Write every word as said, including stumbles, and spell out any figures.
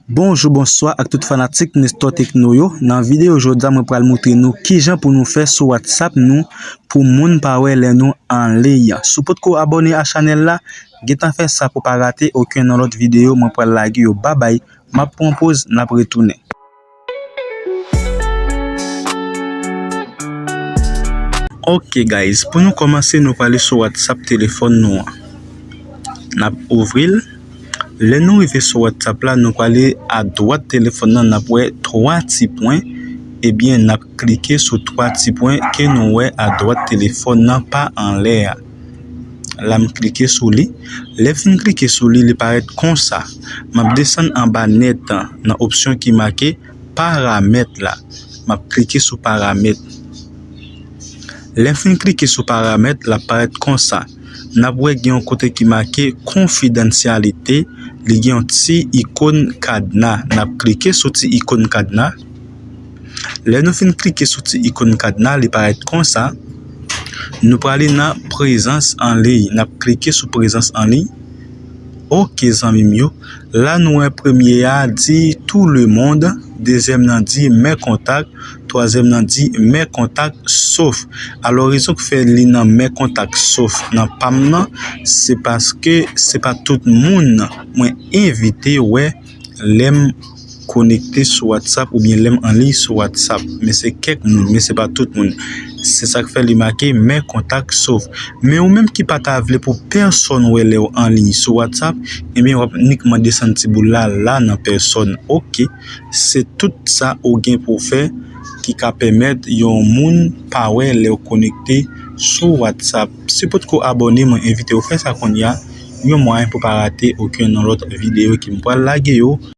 Bonjou, bonswa ak tout fanatik Nestor Techno yo. Nan videyo jodi a, mwen pral montre nou kijan pou nou fè sou WhatsApp nou pou moun pa wè lè nou an liy. Si w potko abòne a chanèl la, gentan fè sa pou pa rate okenn nan lòt videyo mwen pral lage yo. Babay, m ap pran poz, n ap retounen. Ok guys, pou nou kòmanse, nou prale sou WhatsApp telefòn nou an. N ap ouvri l. Lè nou rive sou WhatsApp la, nou prale adwat telefòn nan, n ap wè twa ti pwen. Ebyen, n ap klike sou twa ti pwen ke nou wè adwat telefòn nan pa anlè a. La, m klike sou li. Lè m fin klike sou li, li parèt konsa. M ap desann anba nèt nan opsyon ki make paramèt la. M ap klike sou paramèt. Lè m fin klike sou paramèt, l ap parèt konsa. N ap wè gen yon kote ki make konfidansyalite, li gen yon ti ikòn kadna. N ap klike sou ti ikòn kadna. Lè nou fin klike sou ti ikòn kadna, li parèt konsa. Nou prale nan prezans an liy. N ap klike sou prezans an liy. Ok, zanmi m yo. La nou wè premye a di tout le monde, dezyèm nan di mes contacts, twazyèm nan di mes contacts sauf. Alò, rezon k fè li nan mes contacts sauf nan pa m nan, se paske se pa tout moun mwen envite wè lè m konekte sou WhatsApp oubyen lè m an liy sou WhatsApp. Men se kèk moun, men se pa tout moun. Se sa k fè li make mes contacts sauf. Men ou menm ki pa ta vle pou pèsòn wè lè w an liy sou WhatsApp, ebyen w ap nikman desann ti boul la, la nan pèsòn. Ok, se tout sa ou gen pou w fè ki ka pèmèt yon moun pa wè lè w konekte sou WhatsApp. Si w potko abòne, mwen envite w fè sa kounye a, yon mwayen pou pa rate okenn nan lòt videyo ke m pral lage yo.